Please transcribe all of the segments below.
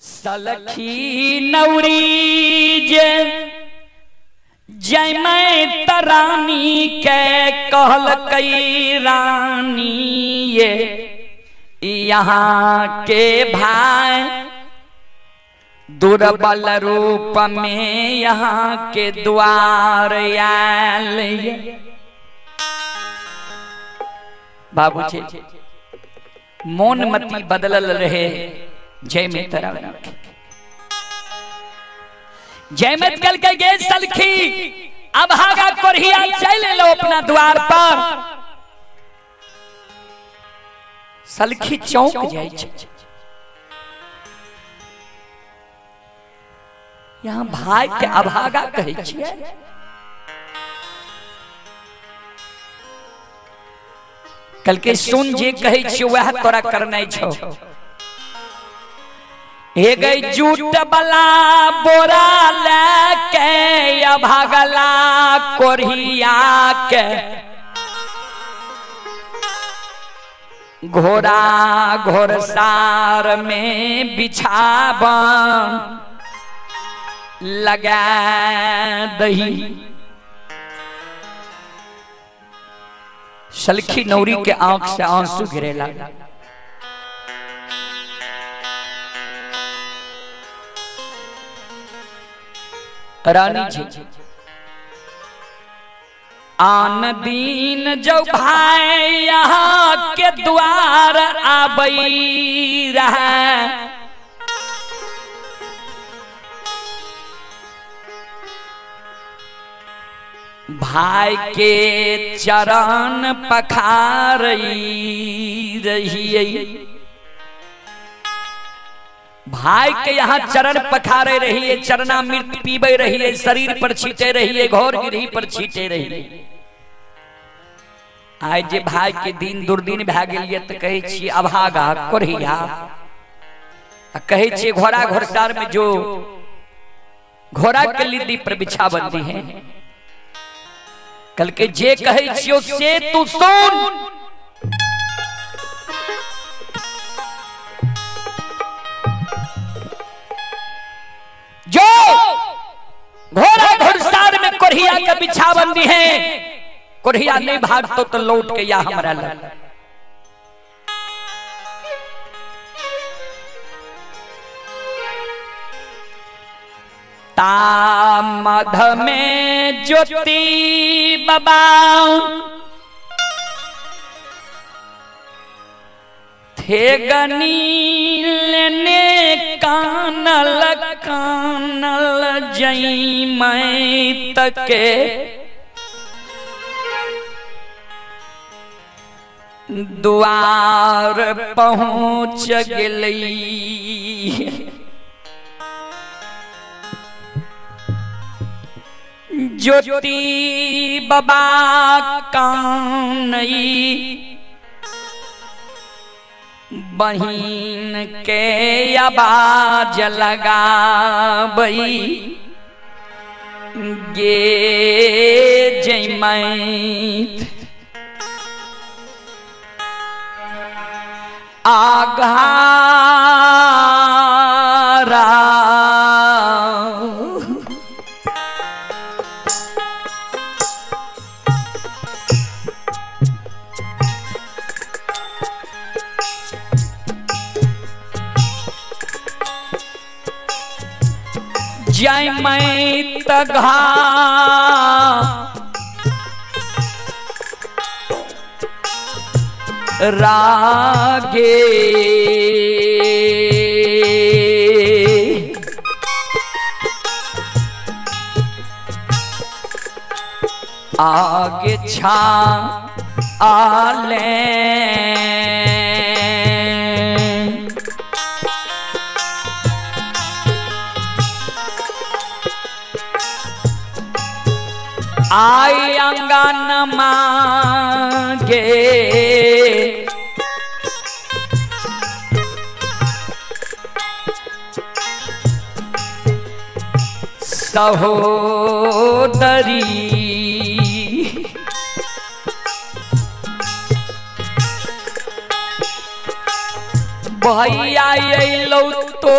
सलखी नौरी जे जय मैं तरानी के कहलकै रानी ये यहाँ के भाई दुर्बल रूप में यहाँ के द्वार आयल ये। बाबूजी मोन मती बदलल रहे जय में तरानी। जय मत कल के गे सलखी अभागा कोरिया चल लो अपना द्वार पर। सलखी चौंक जाय छै, यहाँ भाई के अभागा कहै छियै। कल के सुन जे कहै छियै वएह तोरा करनाइ छौ। हे गई जूट वाला बोरा लेके अभागला कोरिया के घोड़ा घोड़सार में बिछावन लगा दही। सलखी नौरी के आंख से आंसू गिरे लगा। रानी जी आन दीन जो भाई यहाँ के द्वार आबई रहा, भाई के चरण पखार रही, भाई के यहाँ चरण पखारे रहिए, चरणामृत पीबे रहिए, शरीर पर छीटे रहिए, घोर गिरही पर छीटे रहिए। आइ जे भाई के दिन दुर्दिन भए गेल तऽ कहै छी अभागा कोरिया, आ कहै छी घोड़ा घोड़सार में जो घोड़ा के लिद्दी पर बिछावन दी है। कल के जे कहै छियो से तू सुन। जो घोड़ा घुड़सार में कोरिया के बिछावन दी है, कोरिया नहीं भागतो तो लौट के या हमरा लग। तामध में ज्योति बाबा थे गनी लेने कानल कानल जई मैं तके द्वार पहुँच गेली। ज्योति बाबा कानई बहिन के आवाज लगाबई गे जय आघारा जय मैं तघा रागे आगे छा आले आई अंगन मांगे सहोदरी भैया अइलौ तो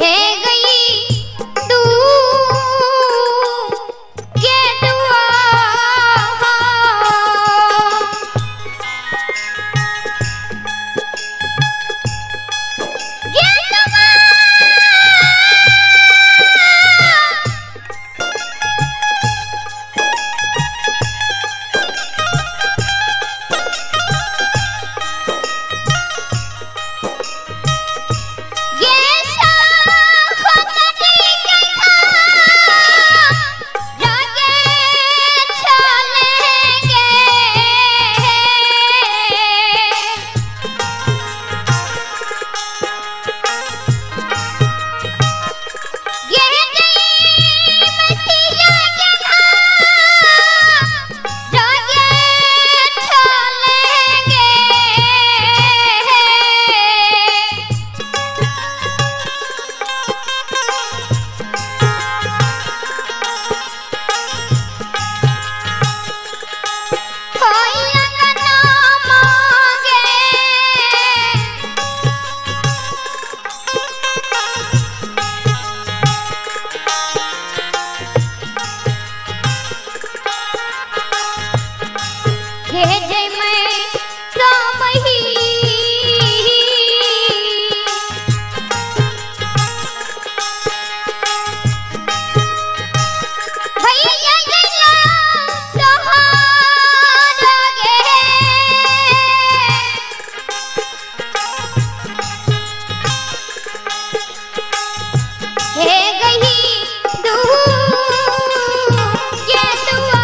हे गई तू के दुआ। गे दुआ। ये शाख कटी के रागे चलेंगे। ये गई मतिया के रागे चलेंगे। कोई अंगना मांगे। हे जय मैं रामही। भैया जला सहारा गे। हे गई दू के दुआ।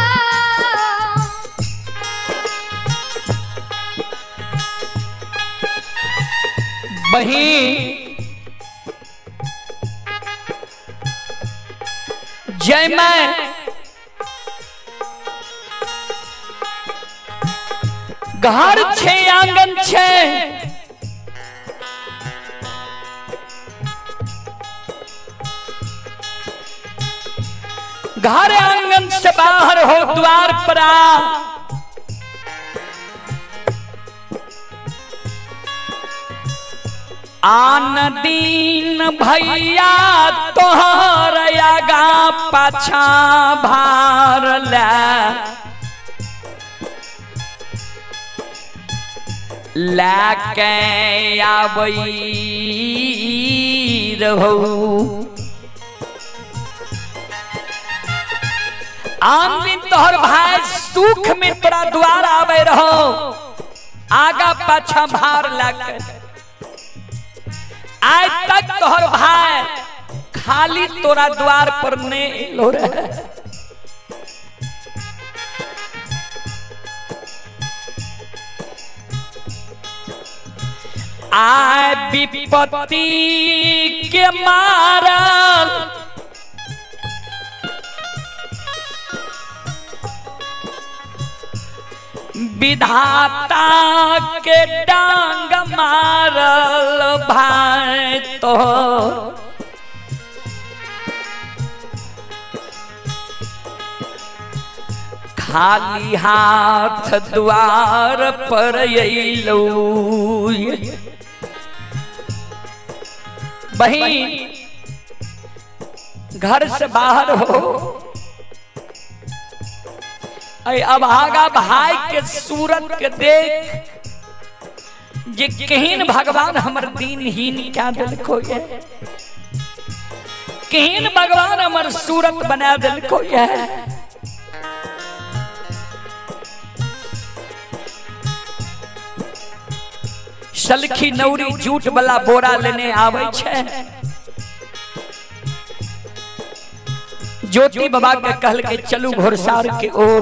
बही जय मैं घर छे आंगन छे घर आंगन से बाहर हो द्वार पर आ। आन दीन भैया तोहर आगा पाछा भार लै लैके आबै रहू। आन दिन तोहर भाई सुख में तोरा द्वार आबै रहो, आगा पाछा भार लैके। आज तक तोहर भाई खाली तोरा द्वार पर ने एलो रहे। आय विपत्ति के मारल विधाता के डांग मारल भाई तो खाली हाथ द्वार पर अइलौ। बहिन घर से बाहर हो, अभागा भाई के सूरत के देख जे केहन भगवान हमर दीनहीन क्या दिलको ये, केहन भगवान हमर सूरत बना दिलको ये। सलखी नौरी जूट वाला बोरा लेने आवे छे, ज्योति बाबा के कहल के चलू घोड़सार के ओर।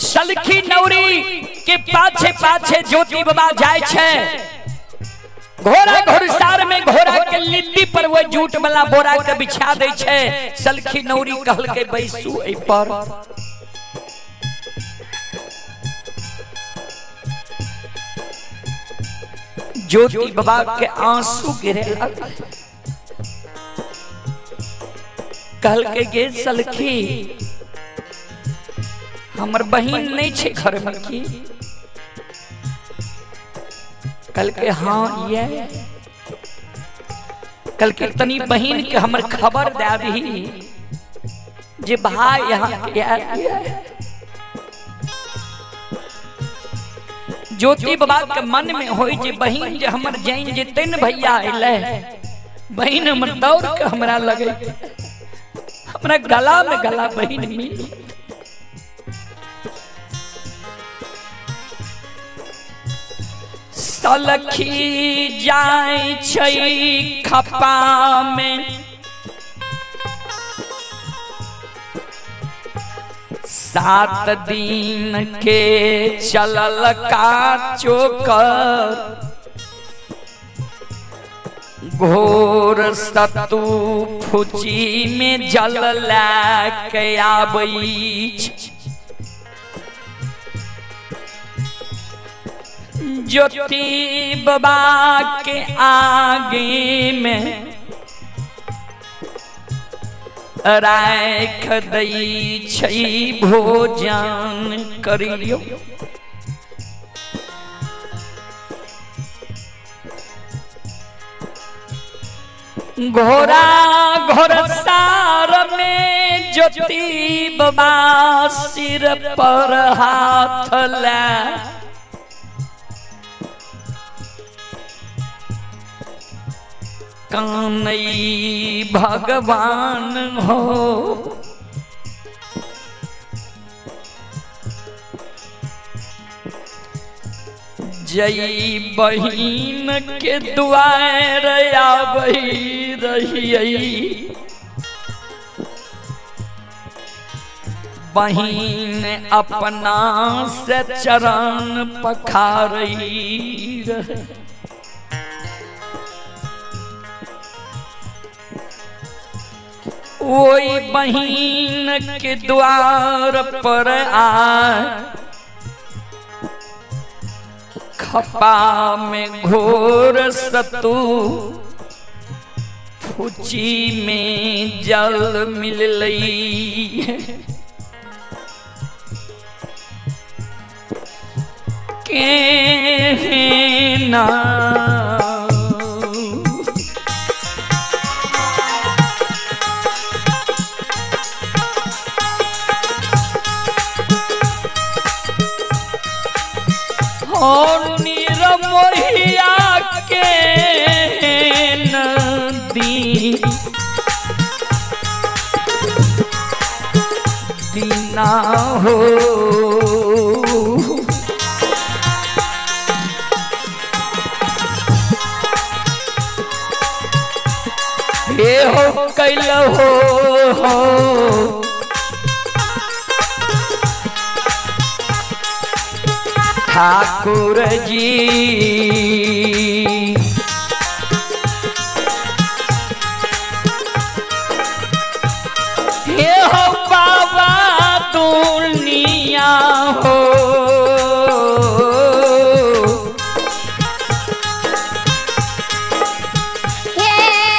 सलखी नौरी के पाछे पाछे ज्योति बाबा जाय छे, घोड़ा घोड़सार में घोड़ा के लिट्टी पर वो जूट वाला बोरा के बिछा दे छे। सलखी नौरी कहल के बैसू एहि पर। ज्योति बाबा के आंसू गिरे लगल, कहल के गे सलखी हमर बहिन नहीं छे घर में की? कहलकै हाँ ये। कहलकै तनी बहिन के हमर खबर दे दही जे भाई यहाँ के आयल ये। ज्योति बाबा के मन में होई जे बहिन जे हमर जैन जेतै ने भैया अयलै, बहिन हमर दौड़ के हमरा लगे, हमरा गला में गला बहिन मिल। सलखी जाय छै खपा में 7 दिन के चलल का चोकर घोर सतु फुची में जल लए आबै छै। ज्योति बाबा के आगे में राख दै छै भोजन करियो। घोड़ा घोड़सार में ज्योति बाबा सिर पर हाथ लै कानई भगवान हो। जई बहिन के दुआर आबई रहियई, बहिन अपना से चरण पखारई रहे। ओई बहिन के द्वार पर आ खपा में घोर सतु फुची में जल मिललई। के ना मोहिया के नदी दीना हो। हे हो कैल हो ठाकुर जी हे हो बाबा दुनिया हो। हे हो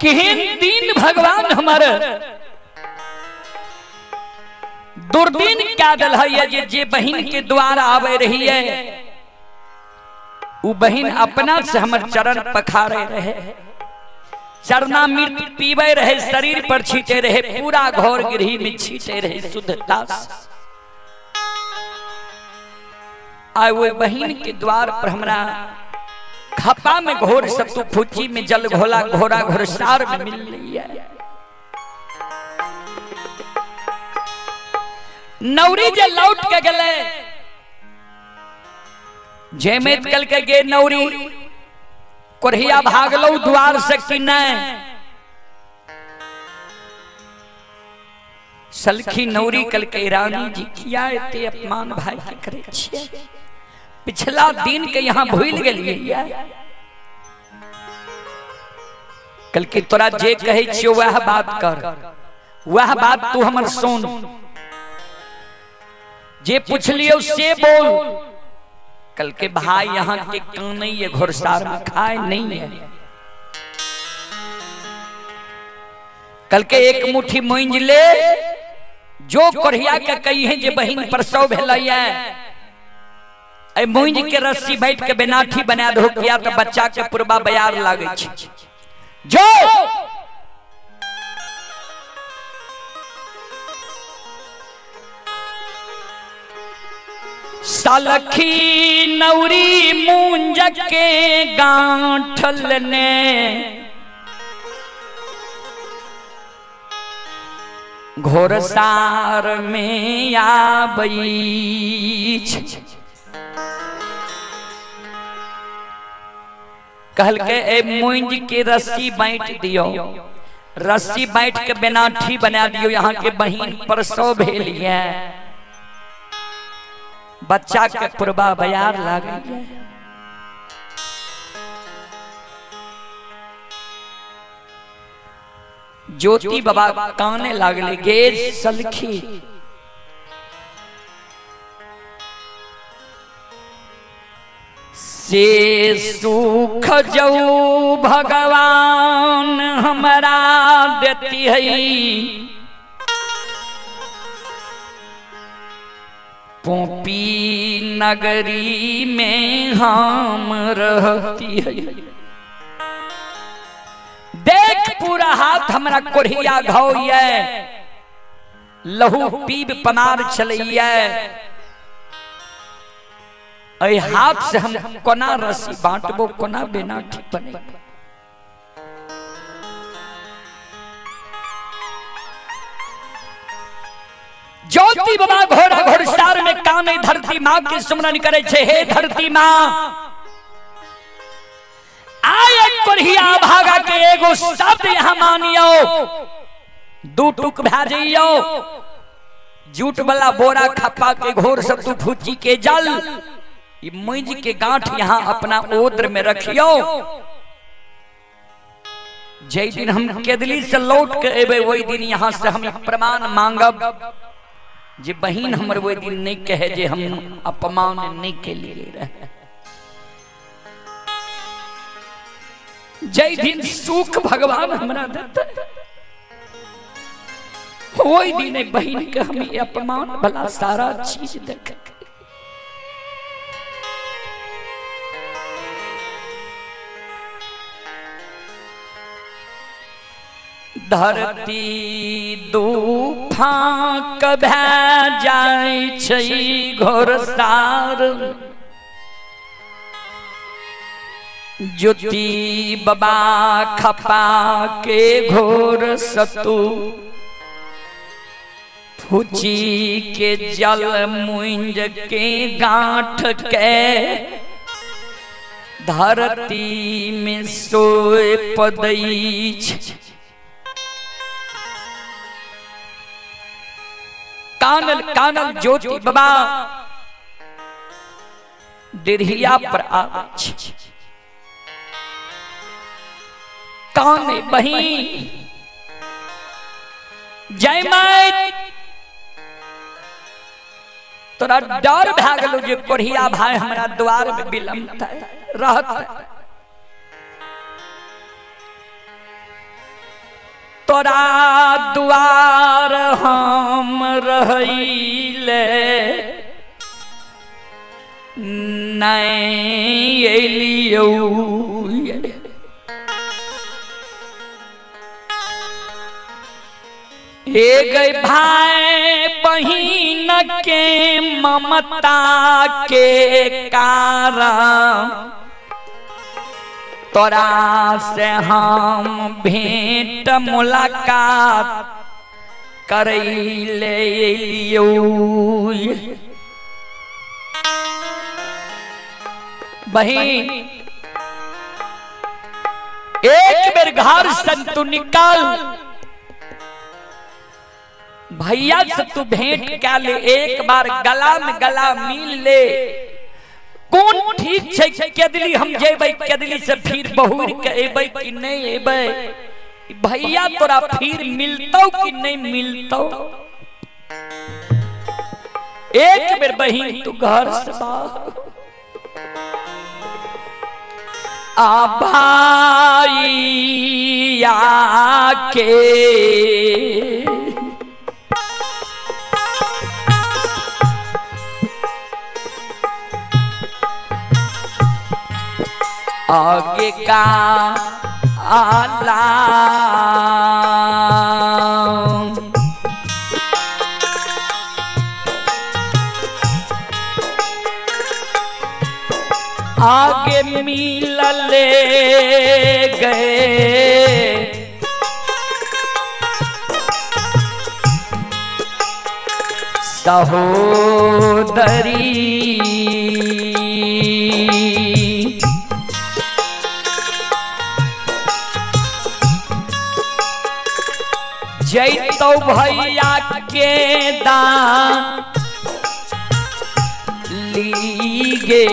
केहन दिन भगवान हमर दुर्दिन क्या दल है जे जे बहिन के द्वारा आवे रही है उ बहिन अपना से हमर चरण पखारे रहे, चरणामृत पीवे रहे, शरीर पर छीटे रहे, पूरा घर गृह में छीटे रहे शुद्धता से। आए वो बहिन के द्वार पर हमरा खपा में घोर सतु फूची में जल घोला घोड़ा घोरसार में मिल रही है। नौरी जे लौट के गले जेमेत कल के गे नौरी कोढ़िया भागलो द्वार से कि नहीं। सलखी नौरी कल के रानी जी किया एते अपमान भाई के करे छियै, पिछला दिन के यहाँ भूल गेलियै। कल के तोरा जे कहै छियौ वह बात कर, वह बात तू हमर सुन, जे पुछलियौ से बोल। कल के भाई यहाँ के कान नहीं है, घोड़सार में खाए नहीं है। कल के एक मुट्ठी मुंज ले जो कोढ़िया के कही है जे बहिन प्रसव भेलैया, ए मुंज के रस्सी बैठ के बेनाठी बना दो किया तो बच्चा के पुरबा बयार लागे छै। जो सलखी नौरी मुंज के गांठल ने घोरसार में आबई। कहल के ए मुंज के रस्सी बांट दियो, रस्सी बांट के बेनाठी बना दियो, यहाँ के बहिन प्रसव भेल है, बच्चा के पुरबा बयार लागे। ज्योति बाबा काने लागले गे सलखी से सुख जऊ भगवान हमरा देती है, पोपी नगरी में हम रहती है। देख पूरा हाथ हमरा कोढ़िया घाव ये, लहू पीब पनार चलैया, ऐ हाथ से हम कोना रस्सी बांटबो कोना बिना ठीक बनेबो। ज्योति बाबा घोड़ा घोड़सार में काने धरती माँ के सुमरन करे छे, हे धरती माँ आए कोढ़िया भागा के एगो शब्द यहाँ मानियो, दू टुक भए जइयो, जूट वाला बोरा खपा के घोर सब तू फूची के जल ई मुंज के गांठ यहाँ अपना ओद्र में रखियो। जै दिन हम केदली से लौट के एबे वही दिन यहाँ से हम प्रमाण मांगब जे बहिन हमर वही दिन नहीं कहे जे हम अपमान नहीं के लिए रहे। जै दिन सुख भगवान हमरा देते वही दिन बहिन के हम अपमान भला सारा चीज देख। धरती दू फाँक भए जाइ छै घोरसार, ज्योति बाबा खपा के घोर सतु फूची के जल मुंज के गांठ के धरती में सोए पदई। कानल कानल ज्योति बाबा डिरहिया पर आबै छै, काने बहिन जय माय तोरा डर भए गेलो जे कोढ़िया भाई हमरा द्वार में विलम्बतै रहतै। तोरा दुआर हम रहैले नहीं एलियौ। हे गई भाई बहिन के ममता के कारण तोरा से हम भेंट मुलाकात करैले एलियौ। बहिन एक बेर घर से तू निकाल, भैया से तू भेंट क्या ले, एक बार गला में गला मिल ले। कौन ठीक छै केदली हम जेबै, केदली से फिर बहुर के एबै कि नहीं एबै, भैया तोरा फिर मिलतौ कि नहीं मिलतौ। एक बेर बहिन तू घर से बाहर आ भाई आके आगे का आला आगे मिलले गए सहोदरी। जैतौ भैया के दान ली गे।